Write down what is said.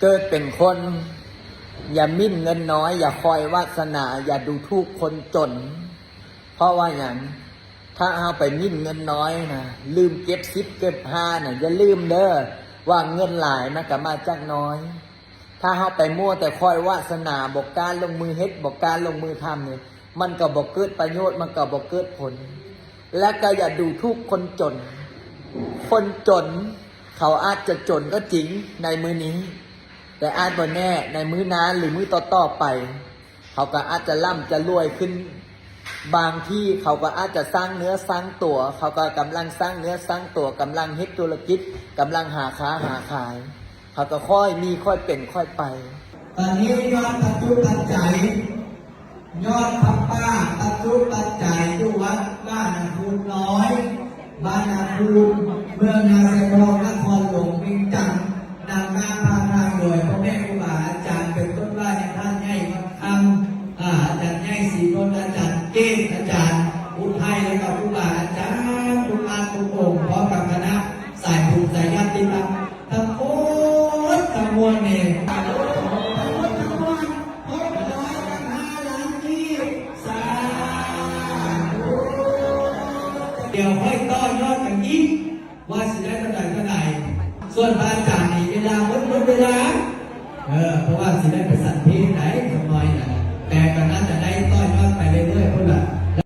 ເກີດເປັນຄົນ ຢ່າໝິ່ນເງິນນ້ອຍ, ຢ່າຄອຍວາສະໜາ, ຢ່າດູຖູກຄົນຈົນ. ເພາະວ່າຫຍັງ? ຖ້າເຮົາໄປໝິ່ນເງິນນ້ອຍນະ, ລືມເກັບສິບເກັບຫ້ານະ, ຢ່າລືມເດີວ່າເງິນຫຼາຍມັນກະມາຈາກນ້ອຍ. ຖ້າເຮົາໄປມົວແຕ່ຄອຍວາສະໜາ, ບໍ່ກ້າລົງມືເຮັດ, ບໍ່ກ້າລົງມືທຳນີ້, ມັນກໍບໍ່ເກີດປະໂຫຍດ, ມັນກໍບໍ່ເກີດຜົນ. ແລະກໍຢ່າດູຖູກຄົນຈົນ. ຄົນຈົນເຂົາອາດຈະຈົນກໍຈິງໃນມື້ນີ້, ແຕ່ອາດບໍ່ແນ່ໃນມື້ໜ້າ ຫຼື ມື້ຕໍ່ໆໄປ ເຂົາກໍອາດຈະລ່ຳຈະລວຍຂຶ້ນ. ບາງທີ່ເຂົາກໍອາດຈະສ້າງເນື້ອສ້າງຕົວ, ເຂົາກໍກຳລັງສ້າງເນື້ອສ້າງຕົວ, ກຳລັງເຮັດທຸລະກິດ, ກຳລັງຫາຄ້າຫາຂາຍ, ເຂົາກໍຄ່ອຍມີຄ່ອຍເປັນຄ່ອຍໄປ. ຕອນນີ້ຍອດພະຈຸປັດໄຈ ຍອດຜ້າປ່າປັດຈຸປັດໄຈຢູ່ວັດບ້ານນາຄູນນ້ອຍ, ບ້ານນາຄູນ, ເມືອງນາຊາຍທອງ, ນະຄອນຫຼວງວຽງຈັນ, ນຳໜ້າພາທາງໂດຍພໍ່ແມ່ຄູບາອາຈານ ເປັນຕົ້ນວ່າ ຍາທ່ານໃຫຍ່ວັດຄຳ, ອາຈານໃຫຍ່ສີນົນ, ອາຈານເກດ, ອາຈານອຸໄທ ແລະກໍຄູບາອາຈານທຸກທ່ານທຸກອົງ ພ້ອມກັບຄະນະສາຍບຸນສາຍຍາດຕິທຳ ທັງໝົດທັງມວນນີ້ ທັງໝົດທັງມວນ ຫົກຮ້ອຍກັບຫ້າລ້ານກີບ. ສາທຸ. ດຽວຄ່ອຍຕໍ່ຍອດກັນອີກ ວ່າຊິໄດ້ເທົ່າໃດເທົ່າໃດ. ສ່ວນພະອາຈ